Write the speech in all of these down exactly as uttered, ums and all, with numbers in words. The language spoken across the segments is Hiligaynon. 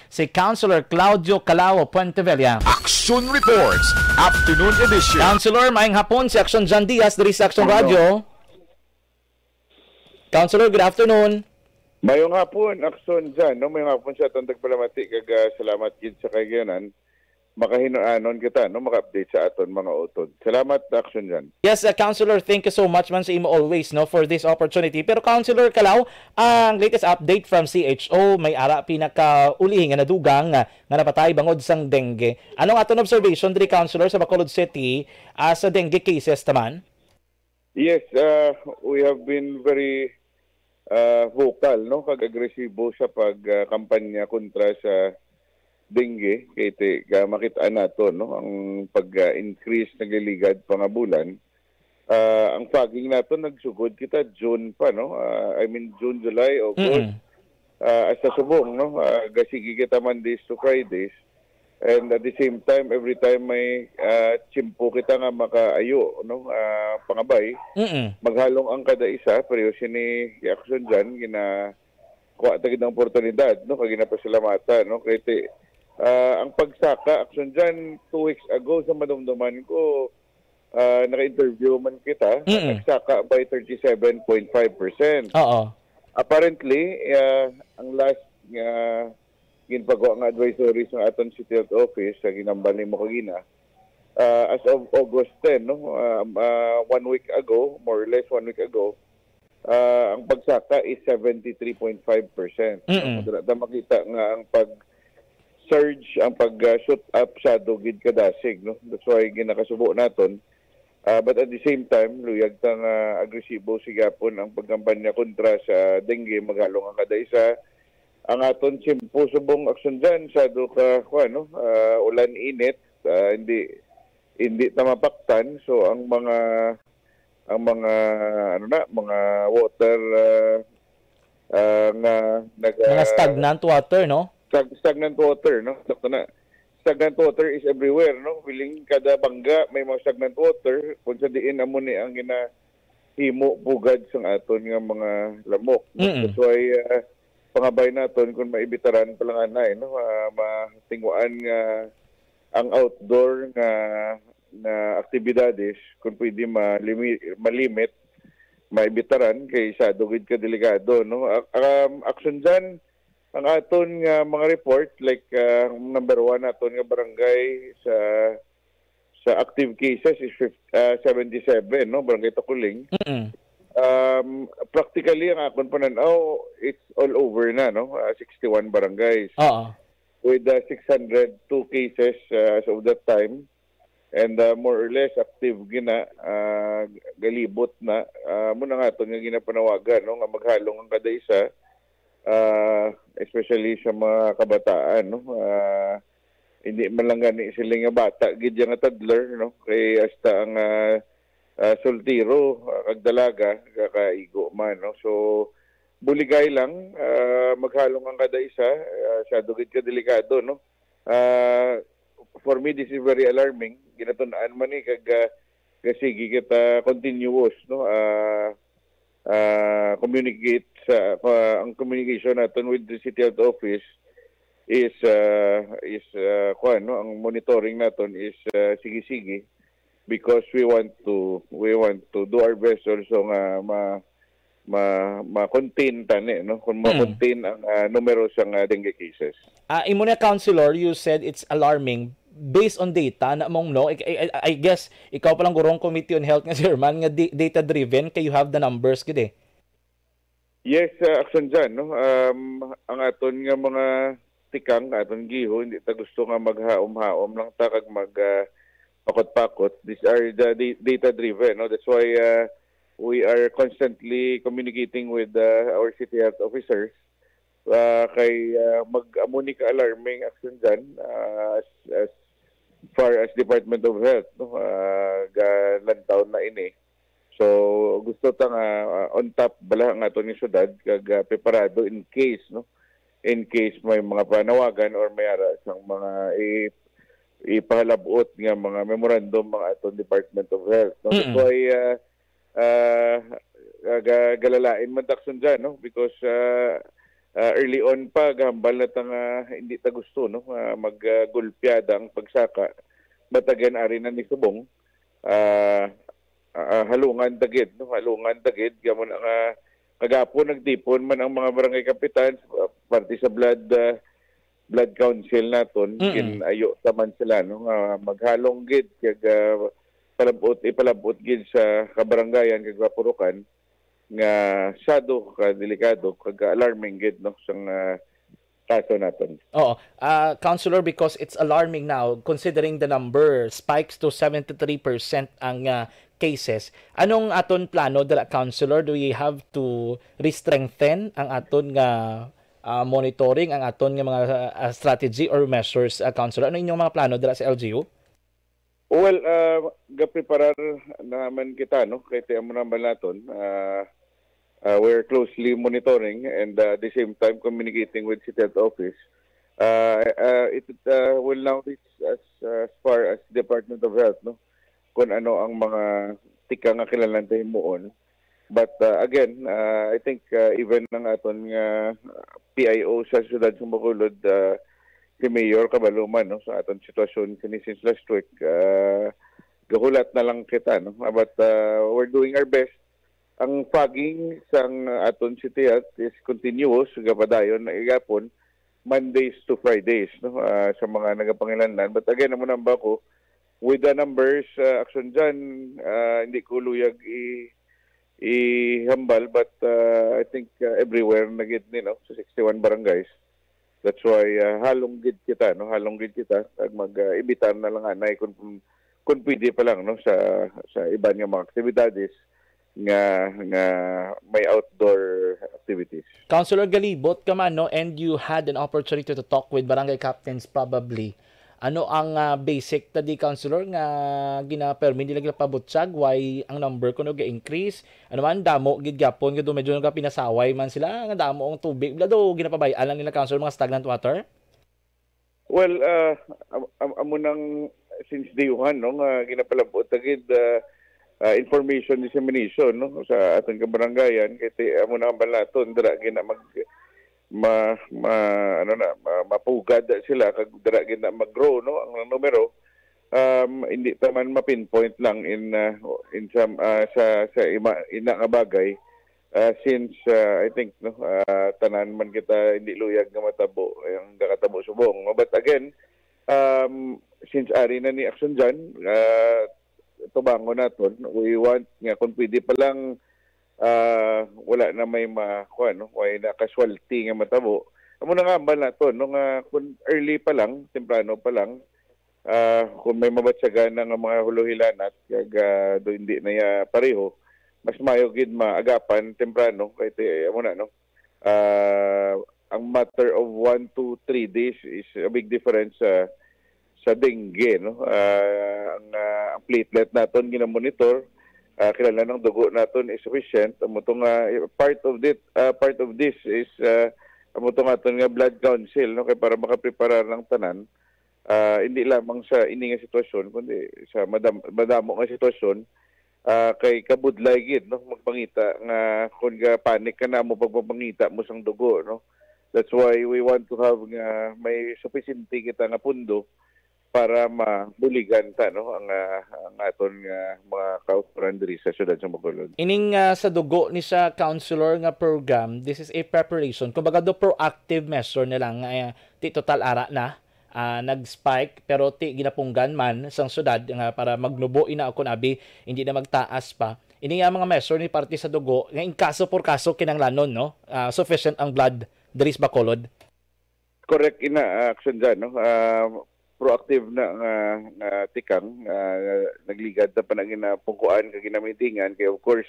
si Councilor Claudio Calao Puentevilla. Action Reports, Afternoon Edition. Councilor, maayong hapon, si Action John Diaz diri sa Action Hello. Radio. Councilor, good afternoon. Mayong hapon, Action John, no? Mayong hapon sa atong tagpalamati, kag, ah, salamat gid sa kahigayonan. Makahinuanon kita, no? Maka-update sa aton mga utod. Salamat, Action John. Yes, uh, Councilor, thank you so much man sa imo always, no, for this opportunity. Pero Councilor Calao, ang latest update from C H O, may ara pinakauli nga nadugang nga, nga napatay bangod sang dengue. Anong aton observation diri, Councilor, sa Bacolod City, ah, sa dengue cases taman? Yes, uh, we have been very, uh, vocal, no, kag agresibo sa pag, uh, kampanya kontra sa dengue, kay ti-, ka-, makit-an nato, no, ang pag-, uh, increase nagliligad pa nga bulan. Uh, ang fogging nato nagsugod kita June pa, no, uh, I mean June, July, August. Mm-mm. Ah, hasta subong, no? Ah, gasigi kita Mondays to Fridays. And at the same time, every time may, ah, tiyempo kita nga makaayo, no? Ah, pangabay, Mm-mm. maghalong ang kada isa, pero sini i-action dyan, ginakuha ta gid ang oportunidad, no? Kag ginapasalamatan, no? Kay ti-, ah, ang pagsaka, action dyan, two weeks ago sa madumduman ko, ah, naka-interview man kita, Mm-mm. nagsaka by thirty-seven point five percent. Oo. Apparently, ah, ang last nga ginpagawa nga advisory sa aton City Health Office sa ginambal nimo kagina, ah, as of August ten, no, ah, ah, one week ago, more or less one week ago, ah, ang pagsaka is seventy-three point five percent. Mm-mm. Dira ta makita nga ang pag-surge, ang pag-shoot up sa dugid kadasig, no? That's why ginakasubo naton. Ah, but at the same time, luyag ta nga agresibo sa gihapon ang pagkampanya kontra sa dengue, maghalong ang kada isa. Ang aton tiyempo subong action dyan, sa do ka, kuwan, no? Ah, ulan, init, ah, hindi, hindi ta mapaktan. So, ang mga, ang mga, ano na, mga water, ah, ah, nga nag-, Mga ah, stagnant water, no? stag-, stagnant water, no? Sakto na. Stagnant water is everywhere, no? Feeling kada bangga may mga stagnant water, kung sa diin amo ni ang ginahimo pugad sang aton nga mga lamok, no? Mm-mm. That's why, ah, pangabay naton kung maibitaran pa lang anay, no? Ah, matingwaan nga ang outdoor nga, nga aktibidades, kung pwede malimi-, malimit, maibitaran, kay sa dugid ka delikado, no? Ak-, um, action dyan, ang aton nga mga report, like, ah, ang number one naton nga barangay sa, sa active cases is fif-, ah, seventy-seven, no? Barangay Taculing. Mm-mm. Um, practically, ang akon pananaw, it's all over na, no? Ah, sixty-one barangays. Oo. With, ah, six hundred two cases, ah, as of that time. And, ah, more or less active gina, ah, galibot na. Ah, mo na nga aton nga ginapanawagan, no, nga maghalong ang kada isa, ah, especially sa mga kabataan, no. Ah, hindi man lang gani sila nga bata gid, nga toddler, no, kay hasta ang, ah, ah, soltero, ah, kag dalaga, kakaigo man, no. So, buligay lang, ah, maghalong ang kada isa, ah, sa dugid ka delikado, no. Ah, for me, this is very alarming. Ginatun-an man ni kag, ah, kasigi kita continuous, no? Ah, ah, communicate sa, ah, ang communication naton with the City Health Office is, ah, is, ah, kuwan, no? Ang monitoring naton is, ah, sige-sige because we want to, we want to do our best also nga ma-, ma-, ma-contain tani, no? Kung Mm. ma-contain ang, ah, numero sang, ah, dengue cases. Ah, imo na, Councilor, you said it's alarming. Based on data na mong, no? I, I, I guess, ikaw pa lang gurong Committee on Health nga chairman, nga di-, data-driven, kay you have the numbers, gid eh. Yes, ah, action dyan, no? Um, ang aton nga mga tikang, aton giho, hindi ta gusto nga maghaom-haom lang ta kag mag, ah, pakot-pakot. These are the da-, data-driven, no? That's why, ah, we are constantly communicating with, ah, our city health officers. Ah, kay, ah, mag-amo ni ka-alarming action dyan, ah, as, as far as Department of Health, no? Ah, galantaw na ini. So, gusto ta nga, ah, on top bala ang aton nga syudad kag, ah, preparado in case, no? In case may mga panawagan or may ara sang mga i-, ipahalabot nga mga memorandum ang aton Department of Health, no? That's Mm-mm. why, ah, ah, ga-, galalain man ta action dyan, no? Because, ah, Ah, early on pa, gahambal na ta nga hindi ta gusto, no, ah, mag, ah, gulpyada ang pagsaka. But again, ari na ni subong, ah, ah, halungan ta gid, no, halungan ta gid. Kamo na nga, kagapon nagtipon man ang mga barangay kapitan, ah, parte sa blood, ah, blood council naton, Mm. gin-ayo ta man sila, no, nga maghalong gid kag, ah, palabot, ipalabot gid sa kabarangayan kag kapurukan nga sado ka delikado kag alarming gid, no, sang, ah, kaso naton. Oo. Ah, Councilor, because it's alarming now, considering the number spikes to seventy-three percent ang, ah, cases. Anong aton plano dala, Councilor? Do we have to re-strengthen ang aton nga, ah, monitoring, ang aton nga mga, ah, strategy or measures, ah, Councilor? Ano inyong mga plano dala sa L G U? Well, ah, gapreparar naman kita, no? Kay ti amo naman naton, ah, ah, we're closely monitoring and, ah, at the same time communicating with City Health Office. Ah, ah, it, ah, will now reach as, as far as Department of Health, no? Kung ano ang mga tika nga kinahanglan ta himuon. But, ah, again, ah, I think, ah, even ang aton nga P I O sa siyudad sa Bacolod, ah, si Mayor kabalo man, no, sa aton sitwasyon sini since last week, ah, gahulat na lang kita, no. But, ah, we're doing our best. Ang fogging sang aton City Health is continuous, gapadayon na igapon, Mondays to Fridays, no, ah, sa mga nagapangilanlan. But again, amo na ba ko, with the numbers, ah, Action Jan, ah, hindi ko luyag i-, ihambal, but, ah, I think, ah, everywhere na gid ni, no, sa sixty-one barangays. That's why, ah, halong gid kita, no? Halong gid kita kag mag, ah, evitar na lang anay kung, kung pwede pa lang, no, sa, sa iban nga mga aktibidades nga, nga may outdoor activities. Councilor, galibot ka man, no? And you had an opportunity to talk with barangay captains probably. Ano ang, ah, basic ta di, Councilor, nga ginapermi nila ginapabutyag? Why ang number kuno ga-increase? Ano man, damo gid gyapon nga do medyo nagapinasaway man sila, nga damo ang tubig. Wala daw ginapabay-an lang nila, Councilor, mga stagnant water? Well, ah, am-, am-, amo nang since day one, no, nga ginapalabot ta gid, ah, ah, information dissemination, no, sa aton kabarangayan, kay ti-, amo na ang balaton, dira gina mag-, ma-, ma-, ano na, ma-, mapugad sila, kag dira gina mag-grow, no, ang numero. Um, hindi pa man ma-pinpoint lang in, ah, in some, ah, sa, sa ima-, ina nga bagay, ah, since, ah, I think, no, ah, tanan man kita hindi luyag nga matabo ang nakatabo subong. But again, um, since ari na ni Action Jan, ah, tubangon naton, we want nga kung pwede pa lang, ah, wala na may ma-, kuwan, no, wala na casualty nga matabo. Amo na nga, ambal naton, no, nga kung early pa lang, temprano pa lang, ah, kung may mabatyagan na nga mga huluhilanat, kag, ah, do hindi na ya pareho, mas mayo gid maagapan temprano, kay ti-, amo na, no? Ah, ang matter of one to three days is a big difference sa, sa dengue, no? Ah, ang, ah, ang platelet naton ginamonitor, ah, kinahanglan ang dugo naton is sufficient. Amo to nga, eh, part of it, ah, part of this is, ah, amo to nga aton nga blood council, no? Kay para makapreparar ang tanan, ah, hindi lamang sa ini nga sitwasyon, kundi sa madam-, madamo nga sitwasyon, ah, kay kabudlay gid, no, magpangita nga kung ga-panic ka na mo pagpapangita mo sang dugo, no. That's why we want to have nga may supisente kita nga pundo para mabuligan ta, no, ang, ah, ang aton nga mga kautoran diri sa siyudad sa Bacolod. Ining, ah, sa dugo ni sa Councilor nga program, this is a preparation. Kumbaga, do proactive measure na lang, eh, ti total ara na, ah, nag-spike, pero ti ginapunggan man sang syudad nga para magnubo ina o kun abi, hindi na magtaas pa. Ini nga mga measure ni parte sa dugo, nga in kaso por kaso kinahanglanon, no? Ah, sufficient ang blood diri sa Bacolod. Correct ina, ah, Action Jan, no? Ah, proactive na nga, nga tikang, ah, nagligad na pa na ginapungkuan kag ginamitingan kay of course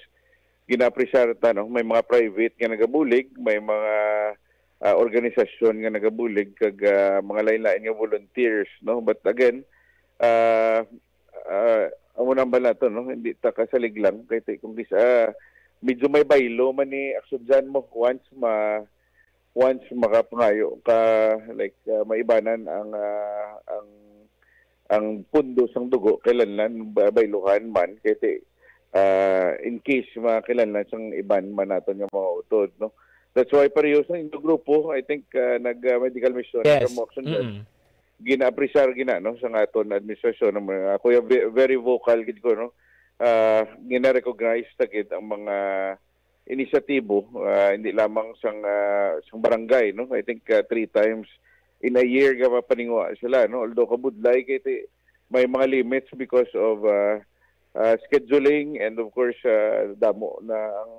gina-pressure ta, no? May mga private nga nagabulig, may mga, ah, organisasyon nga nagabulig kag, ah, mga lain-lain nga volunteers, no? But again, ah, ah, amo nang balato, no? Hindi ta kasalig lang kay ti-, kung kis-, ah, medyo may baylo man ni Action Jan mo once ma-, once makapangayo ka, like, ah, maibanan ang, ah, ang, ang pundo sang dugo, kailanlan ba-, bayluhan man, kay ti-, ah, in case makilanlan sang iban man naton nga mga utod, no? That's why pareho sa inyong grupo, I think, ah, nag, ah, medical mission Yes. kamo, Action Jan. Mm-mm. Gina-appreciate gina, no, sa aton administrasyon, ang mga, ako yung ve-, very vocal gid ko, no. Ah, gina-recognize ta gid ang mga inisyatibo, ah, hindi lamang sang, ah, sang barangay, no. I think, ah, three times in a year nga mapaningwa sila, no. Although kabudlay kay ti-, may mga limits because of, ah, ah, scheduling and of course, ah, damo na ang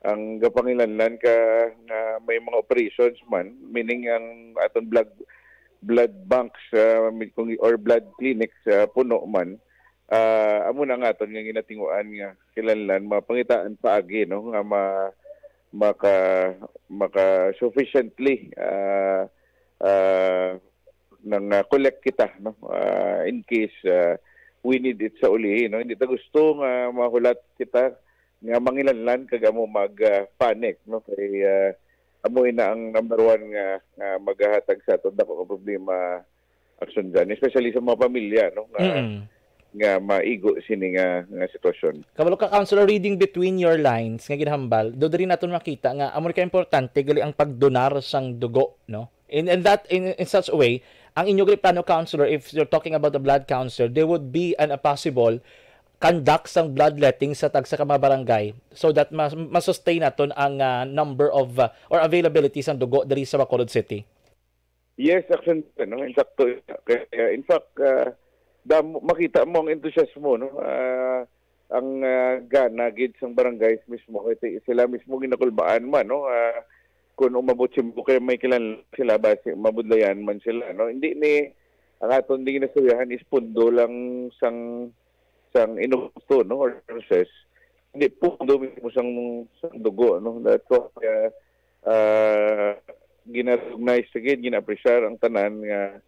ang gapangilanlan ka nga may mga operations man, meaning ang aton blood blood banks, ah, mi-, kung, or blood clinics, ah, puno man, ah, amo na nga aton nga ginatinguan nga kinahanglan mapangitaan paagi, no, nga ma-, maka maka sufficiently, ah, ah, nang, ah, collect kita, no, ah, in case, ah, we need it sa ulihi, no. Hindi ta gusto nga mahulat kita nga mangilanlan kag amo mag, ah, panic, no, kay, ah, amo ina ang number one nga, nga magahatag sa aton dako nga problema, Action Jan, especially sa mga pamilya, no, nga Mm. nga maigo sini nga, nga sitwasyon. Kabalo ka, Councilor, reading between your lines nga ginhambal, do diri naton makita nga amo ni ka importante gali ang pagdonar sang dugo, no? In, in that, in, in such a way, ang inyo gali plano, Councilor, if you're talking about the blood council, there would be an, a possible conduct sang bloodletting sa tagsa ka mga barangay so that mas, masustain naton ang, ah, number of, ah, or availability sang dugo diri sa Bacolod City. Yes, Action, no? Insakto. Kaya, in fact, ah, damo, makita mo ang entusiasmo, no? Ah, ang, ah, gana gid sang barangays mismo, kay ti-, sila mismo ginakulbaan man, no? Ah, kung umabot si Buke, may kilan sila ba si mabudlayan man sila, no? Hindi ni, ang aton di ginastoryahan is pundo lang sang sang inukto, no, or resources, hindi pundo mismo sang, sang dugo, no? That's why, uh, uh, gina-recognize sa gid, gina-appreciate ang tanan nga,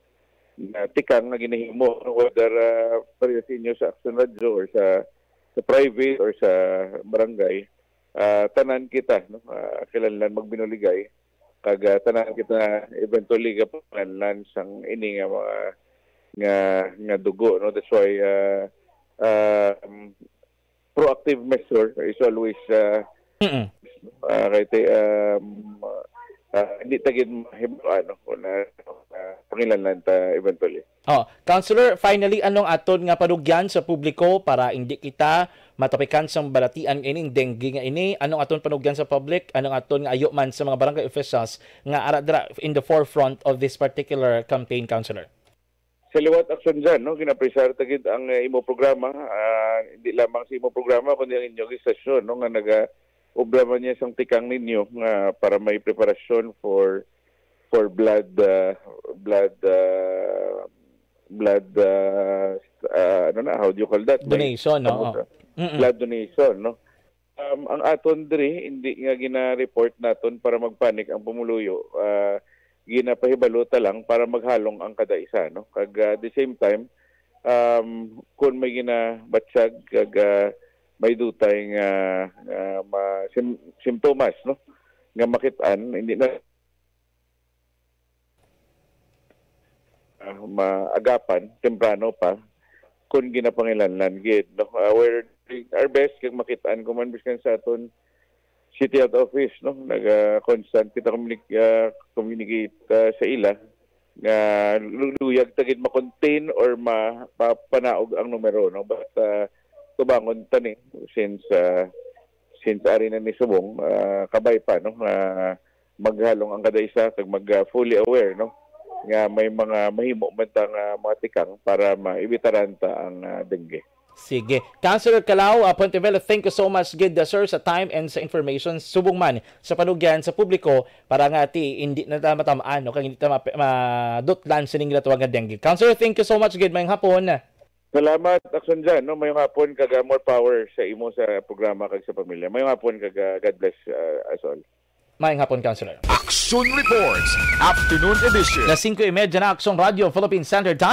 nga tikang nga ginahimo, no? Whether, uh, pareho sa inyo sa Action Radio or sa, sa private or sa barangay, uh, tanan kita, no? Uh, kinahanglan magbinuligay. Kag, ah, tanan kita eventually gapangalanlan sang ini nga mga nga, nga dugo, no? That's why, ah, um, proactive measure is always, ah, Mm-mm. ah, kay ti-, um, ah, hindi ta gid mahibalo, ano, kung na, na pangilanlan ta eventually. Oh, Councilor, finally, anong aton nga panugyan sa publiko para hindi kita matapikan sang balatian nga ining dengue nga ini? Anong aton panugyan sa public? Anong aton nga ayo man sa mga barangay officials nga ara dira in the forefront of this particular campaign, Councilor? Sa liwat, Action Jan, no, ginapresar ta gid ang, eh, imo programa, ah, hindi lamang sa imo programa kundi ang inyong istasyon, no, nga naga-obra man niya sang tikang ninyo nga para may preparasyon for for blood, ah, blood, ah, blood, ah, ah, ano na, how do you call that? May Donation, no? amo sa Mm-mm. blood donation, no? Um, ang aton diri, hindi nga gina-report naton para magpanik ang pumuluyo. Ah, ginapahibalo ta lang para maghalong ang kada isa, no? Kag, ah, at the same time, um, kung may ginabatyag kag, ah, may dutay nga, nga ma-, sim-, simptomas, no? Nga makit-an, hindi na ah, maagapan temprano pa kung ginapangilanlan gid, no? Ah, we're doing our best kag makit-an ko man biskan sa aton City Health Office, no? Naga-constant kita communic-, ah, communicate, ah, sa ila nga lu-, luyag ta gid ma-contain or ma-, mapanaog ang numero, no? But, ah, tubangon ta ni since, ah, since ari na ni subong, ah, kabay pa, no? Nga maghalong ang kada isa kag mag, ah, fully aware, no, nga may mga mahimo man ta nga mga tikang para maibitaran ta ang, ah, dengue. Sige. Councilor Calao, ah, Puentevelo, thank you so much gid, ah, sir, sa time and sa information. Subong man sa panugyan sa publiko para nga ti hindi na ta matamaan, no, kag hindi ta ma-, madutlan sining ginatawag nga dengue. Councilor, thank you so much gid. Mayong hapon. Salamat, Action Jan, no? Mayong hapon kag, ah, more power sa imo, sa programa kag sa pamilya. Mayong hapon kag, ah, God bless, ah, us all. Mayong hapon, Councilor. Action Reports, Afternoon Edition. Las singko y media na, Action Radio Philippine Standard Time.